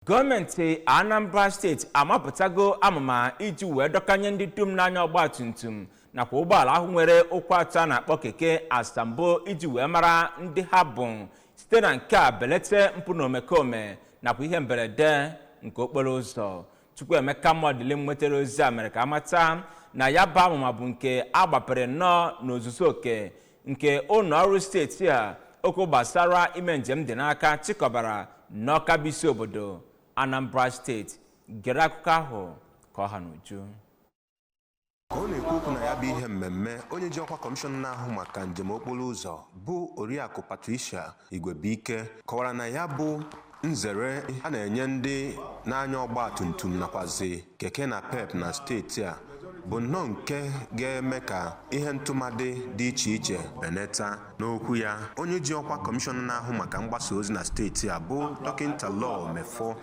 Gọọmenti Anambra Steeti amapụtago amụma iji wee dọkanye ndị dum na-anya ọgbatumtum nakwa ụgbọala ahụ nwere ụkwụ atọ a na-akpọ keke asambo iji wee mara ndị ha bụ, site na nke a belete mpụ na omekome nakwa ihe mberede nke okporo ụzọ. Chukwuemeka Modilim nwetara ozi a mere ka amata na ya bụ amụma bụ nke a gbapere nnọọ n'ozuzu oke nke ụlọ ọrụ steeti a okwu gbasara ime njem dị n'aka chịkọbara n'Ọka bụ isi obodo Anambra Steeti. Gere akụkọ ahụ ka ọ ha n'uju. Ka ọ na-ekwu okwu na ya bụ ihe mmemme, onye ji ọkwa kọmishọna na-ahụ maka njem okporo ụzọ bụ Oriakụ Patricia Igwebuike kọwara na ya bụ nzere a na-enye ndị na-anya ọgba tum tum nakwazi keke na pep na steeti a bụ nnọọ nke ga-eme ka ihe ntụmadị dị iche iche benata. N'okwu ya, onye ji ọkwa kọmishọna na-ahụ maka mgbasa ozi na steeti a bụ Dọkịta Law Mefọ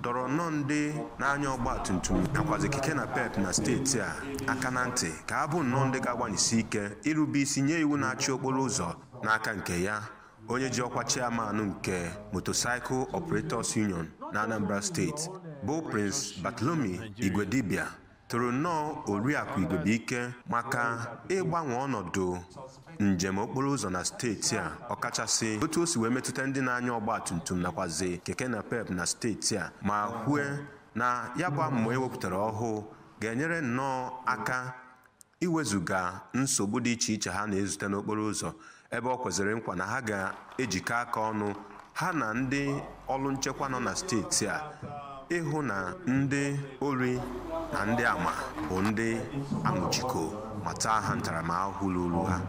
dọrọ nnọọ ndị na-anya ọgba tum tum nakwazi keke na pep na steeti a aka na ntị ka ha bụ nnọọ ndị ga-agbanyesi ike irube isi nye iwu na-achị okporo ụzọ. N'aka nke ya, onye ji ọkwa chairman nke Motorcycle Operators Union na Anambra Steeti bụ Prince Bartholomew Igwedibia toro nnọọ Oriakụ Igwebuike maka ịgbanwe ọnọdụ njem okporo ụzọ na steeti a, ọkachasị otu o si wee metụta ndị na-anya ọgba tum tum nakwazi keke na pep na steeti a, ma kwue na ya bụ amụma ewepụtara ọhụụ ga-enyere nnọọ aka iwezuga nsogbu dị iche iche ha na-ezute n'okporo ụzọ, ebe ọ kwezịrị nkwa na ha ga-ejikọ aka ọnụ ha na ndị ọrụ nchekwa nọ na steeti a ịhụ na ndị ori na ndị ama bụ ndị anwụchiko ma taa ha ntaramahụhụ ruru ha.